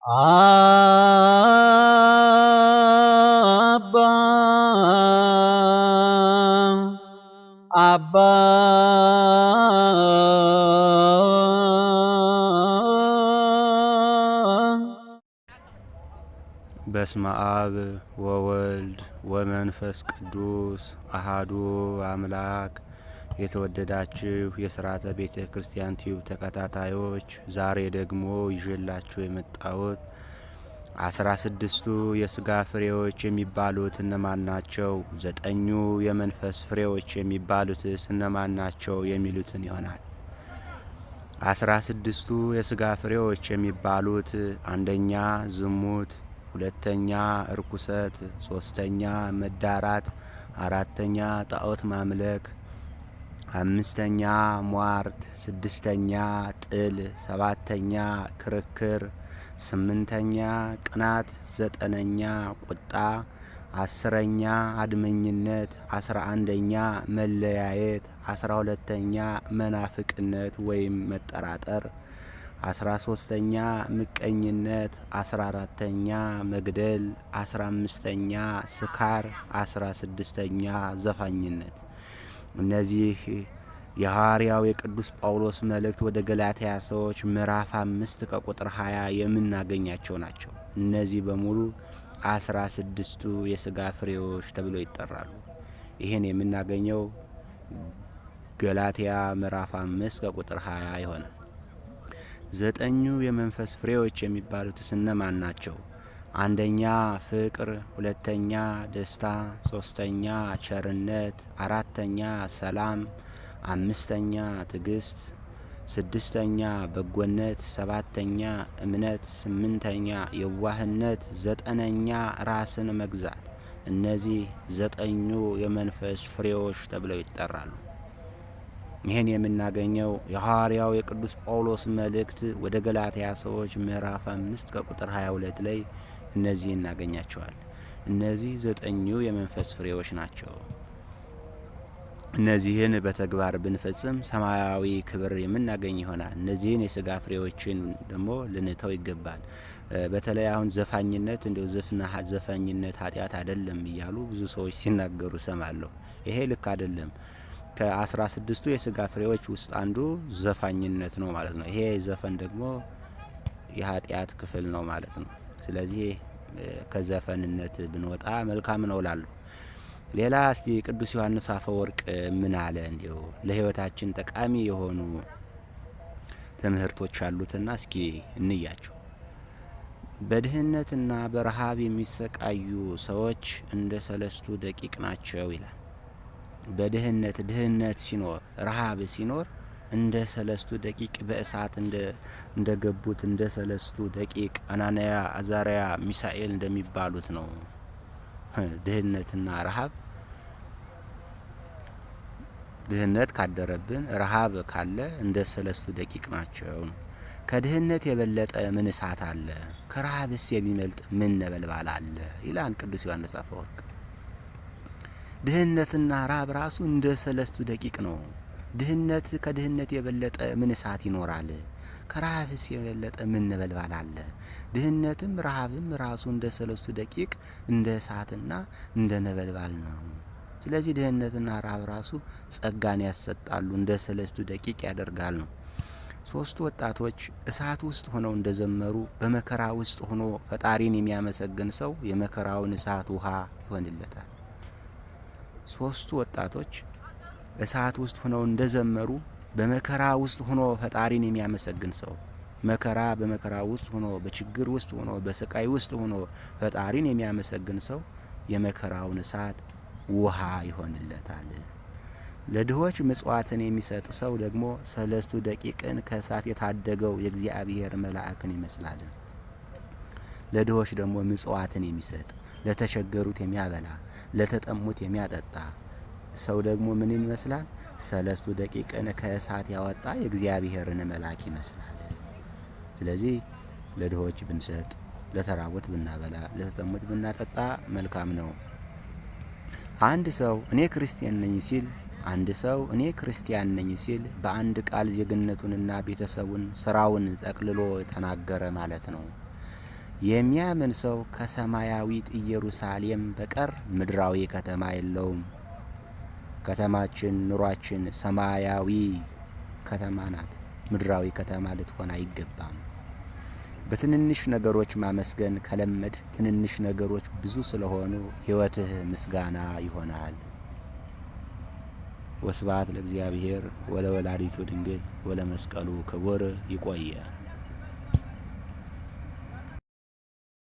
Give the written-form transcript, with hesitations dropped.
አባ አባ። በስመ አብ ወወልድ ወመንፈስ ቅዱስ አሃዱ አምላክ። የተወደዳችሁ የስርዓተ ቤተ ክርስቲያን ቲዩብ ተከታታዮች፣ ዛሬ ደግሞ ይዤላችሁ የመጣሁት 16ቱ የስጋ ፍሬዎች የሚባሉት እነማን ናቸው? ዘጠኙ የመንፈስ ፍሬዎች የሚባሉትስ እነማን ናቸው? የሚሉትን ይሆናል። 16ቱ የስጋ ፍሬዎች የሚባሉት አንደኛ ዝሙት፣ ሁለተኛ እርኩሰት፣ ሶስተኛ መዳራት፣ አራተኛ ጣዖት ማምለክ፣ አምስተኛ ሟርት፣ ስድስተኛ ጥል፣ ሰባተኛ ክርክር፣ ስምንተኛ ቅናት፣ ዘጠነኛ ቁጣ፣ 10ኛ አድመኝነት፣ 11ኛ መለያየት፣ 12ኛ መናፍቅነት ወይም መጠራጠር፣ 13ኛ ምቀኝነት፣ 14ኛ መግደል፣ 15ኛ ስካር፣ 16ኛ ዘፋኝነት። እነዚህ የሐዋርያው የቅዱስ ጳውሎስ መልእክት ወደ ገላትያ ሰዎች ምዕራፍ 5 ከቁጥር 20 የምናገኛቸው ናቸው። እነዚህ በሙሉ 16ቱ የስጋ ፍሬዎች ተብለው ይጠራሉ። ይህን የምናገኘው ገላትያ ምዕራፍ 5 ከቁጥር 20 ይሆናል። ዘጠኙ የመንፈስ ፍሬዎች የሚባሉትስ እነማን ናቸው? አንደኛ ፍቅር፣ ሁለተኛ ደስታ፣ ሶስተኛ ቸርነት፣ አራተኛ ሰላም፣ አምስተኛ ትዕግስት፣ ስድስተኛ በጎነት፣ ሰባተኛ እምነት፣ ስምንተኛ የዋህነት፣ ዘጠነኛ ራስን መግዛት። እነዚህ ዘጠኙ የመንፈስ ፍሬዎች ተብለው ይጠራሉ። ይህን የምናገኘው የሐዋርያው የቅዱስ ጳውሎስ መልእክት ወደ ገላትያ ሰዎች ምዕራፍ 5 ከቁጥር 22 ላይ እነዚህ እናገኛቸዋል። እነዚህ ዘጠኙ የመንፈስ ፍሬዎች ናቸው። እነዚህን በተግባር ብንፈጽም ሰማያዊ ክብር የምናገኝ ይሆናል። እነዚህን የስጋ ፍሬዎችን ደግሞ ልንተው ይገባል። በተለይ አሁን ዘፋኝነት እንደው ዘፋኝነት ኃጢአት አይደለም እያሉ ብዙ ሰዎች ሲናገሩ ሰማለሁ። ይሄ ልክ አይደለም። ከ16ቱ የስጋ ፍሬዎች ውስጥ አንዱ ዘፋኝነት ነው ማለት ነው። ይሄ ዘፈን ደግሞ የኃጢአት ክፍል ነው ማለት ነው። ስለዚህ ከዘፈንነት ብንወጣ መልካም ነው እላለሁ። ሌላ እስቲ ቅዱስ ዮሐንስ አፈወርቅ ምን አለ? እንዲሁ ለሕይወታችን ጠቃሚ የሆኑ ትምህርቶች አሉትና እስኪ እንያቸው። በድህነትና በረሃብ የሚሰቃዩ ሰዎች እንደ ሰለስቱ ደቂቅ ናቸው ይላል። በድህነት ድህነት ሲኖር ረሃብ ሲኖር እንደ ሰለስቱ ደቂቅ በእሳት እንደ ገቡት እንደ ሰለስቱ ደቂቅ አናንያ፣ አዛርያ፣ ሚሳኤል እንደሚባሉት ነው። ድህነትና ረሃብ ድህነት ካደረብን ረሃብ ካለ እንደ ሰለስቱ ደቂቅ ናቸው ነው። ከድህነት የበለጠ ምን እሳት አለ? ከረሃብስ የሚበልጥ ምን ነበልባል አለ? ይላል ቅዱስ ዮሐንስ አፈወርቅ። ድህነትና ረሃብ ራሱ እንደ ሰለስቱ ደቂቅ ነው። ድህነት ከድህነት የበለጠ ምን እሳት ይኖራል? ከረሃብስ የበለጠ ምን ነበልባል አለ? ድህነትም ረሃብም ራሱ እንደ ሰለስቱ ደቂቅ እንደ እሳትና እንደ ነበልባል ነው። ስለዚህ ድህነትና ረሃብ ራሱ ጸጋን ያሰጣሉ፣ እንደ ሰለስቱ ደቂቅ ያደርጋል ነው። ሶስቱ ወጣቶች እሳት ውስጥ ሆነው እንደዘመሩ በመከራ ውስጥ ሆኖ ፈጣሪን የሚያመሰግን ሰው የመከራውን እሳት ውሃ ይሆንለታል። ሶስቱ ወጣቶች እሳት ውስጥ ሆነው እንደዘመሩ በመከራ ውስጥ ሆኖ ፈጣሪን የሚያመሰግን ሰው መከራ በመከራ ውስጥ ሆኖ በችግር ውስጥ ሆኖ በስቃይ ውስጥ ሆኖ ፈጣሪን የሚያመሰግን ሰው የመከራውን እሳት ውሃ ይሆንለታል። ለድሆች ምጽዋትን የሚሰጥ ሰው ደግሞ ሰለስቱ ደቂቅን ከእሳት የታደገው የእግዚአብሔር መልአክን ይመስላል። ለድሆች ደግሞ ምጽዋትን የሚሰጥ ለተቸገሩት የሚያበላ ለተጠሙት የሚያጠጣ ሰው ደግሞ ምን ይመስላል? ሰለስቱ ደቂቅን ከእሳት ያወጣ የእግዚአብሔርን መልአክ ይመስላል። ስለዚህ ለድሆች ብንሰጥ፣ ለተራቡት ብናበላ፣ ለተጠሙት ብናጠጣ መልካም ነው። አንድ ሰው እኔ ክርስቲያን ነኝ ሲል አንድ ሰው እኔ ክርስቲያን ነኝ ሲል በአንድ ቃል ዜግነቱንና ቤተሰቡን ስራውን ጠቅልሎ ተናገረ ማለት ነው። የሚያምን ሰው ከሰማያዊት ኢየሩሳሌም በቀር ምድራዊ ከተማ የለውም። ከተማችን ኑሯችን ሰማያዊ ከተማ ናት። ምድራዊ ከተማ ልትሆን አይገባም። በትንንሽ ነገሮች ማመስገን ከለመድ ትንንሽ ነገሮች ብዙ ስለሆኑ ሕይወትህ ምስጋና ይሆናል። ወስብሐት ለእግዚአብሔር ወለወላዲቱ ድንግል ወለመስቀሉ ክቡር። ይቆየ።